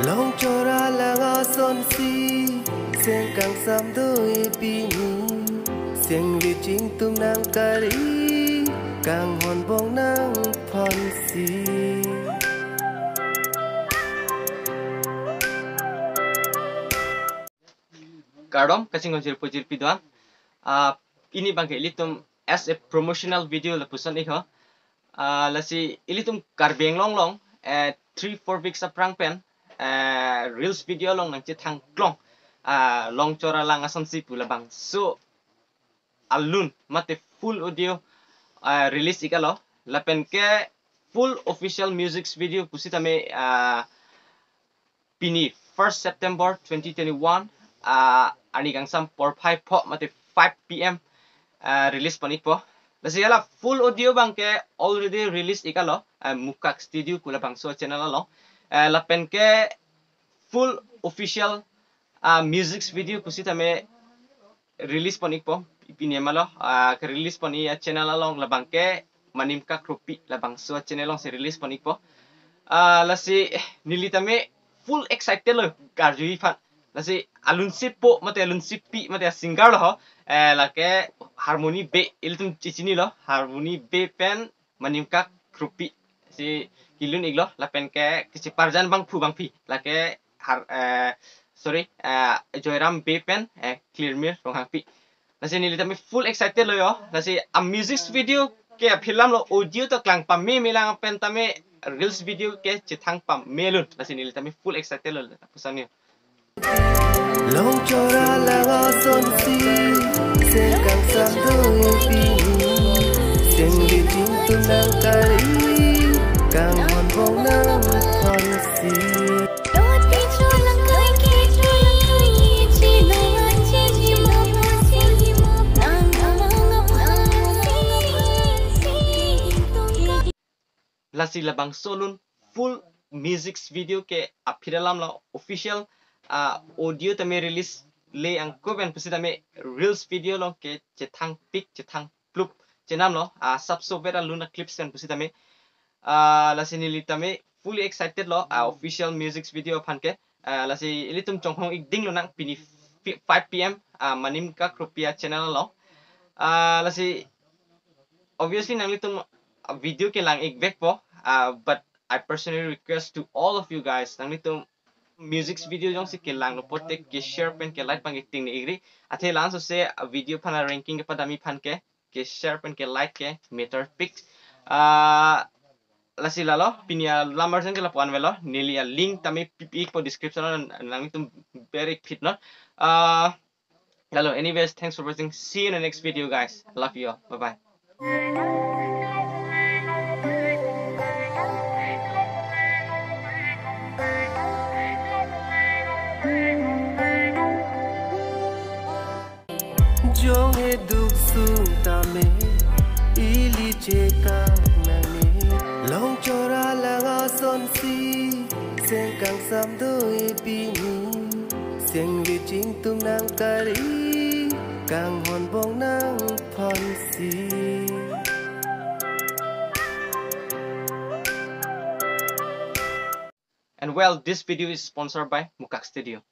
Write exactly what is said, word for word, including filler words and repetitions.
Longchor alang asonsi, seng kangsam do-e pini, seng liching tum nang kari, kanghon bong nang phansi. Kardom, kachingkon jirpo jirpi do-an. Ah, pini abangke ilitum as a promotional video lapuson ik ho. Ah, lasi ilitum Karbi Anglong along, eh, three, four weeks aphrang pen, eh, reels video along nangchethang klong, ah, Longchor alang asonsi pu labangso alun mate full audio, ah, release ik alo. Lapen ke full official music video pusitame, ah, pini first September twenty twenty-one, ah, arni kangsam porphai pho mate five P M, ah, release pon ikpo. Lasi hala full audio abangke already release ik alo, ah, Mukak Studio pu labangso channel along. Ah, lapen ke full official, ah, music video pusitame release pon ikpo, pini amalo, ah, ke-release pon-i a-channel along labangke Manimkak Kropi labangso a-channel alongsi release pon ikpo. Ah, lasi neli tame full excited lo karjuji aphan. Lasi alun si po mate alun si pi mate a-singer lo ho. Eh, lake Harmony Bey, ilitum chechinilo, Harmony Bey pen Manimkak Kropi si kelun iklo, lapen ke kacheparjan bangphu bangphi, lake har, eh, sorry, eh, Joyram Bey pen, eh, Clearmir Ronghangpi. Lasi neli tame full excited lo ho. Lasi a-music video ke aphi alam lo, audio ta klang pameme lang pen tame reels video ke chethang pame lun. Lasi neli tame full excited lo, lapuson ho. Longchor alang asonsi, seng kangsam do-e pini, seng liching tum nang kari, kanghon bong nang phansi. Lasi labangso alun full music video ke aphi alam lo, official, ah, audio tame release le angko pen pusitame reels video along ke chethang pik chethang plup chenam lo, ah, sapso vet alun a-clips pen pusitame. Ah, lasi neli tame fully excited lo, ah, official music video aphan ke. Ah, lasi ilitum chonghong ik ding lonang pini fi-, five P M, ah, Manimkak Kropi a-channel along. Ah, lasi obviously nanglitum video kelang ik vekpo, ah, but I personally request to all of you guys, nanglitum music video jongsi kelang lo pote ke share pen ke like abangke tengne ikri. Athe laso se video aphan a-ranking kepadamji aphan ke, ke share pen ke like ke matter pik. Ah, lasi lalo, pini alam arjan ke lapu-an avelo, neli a-link tame pipi ikpo description along, nanglitum ber ik phit non. Ah, lalo, anyways, thanks for watching. See you in the next video, guys. Love you all. Bye-bye. Jong he duk sung tame ili chekak nangne. Longchor alang asonsi, seng kangsam do-e pini, seng liching tum nang kari, kanghon bong nang phansi. And well, this video is sponsored by Mukak Studio.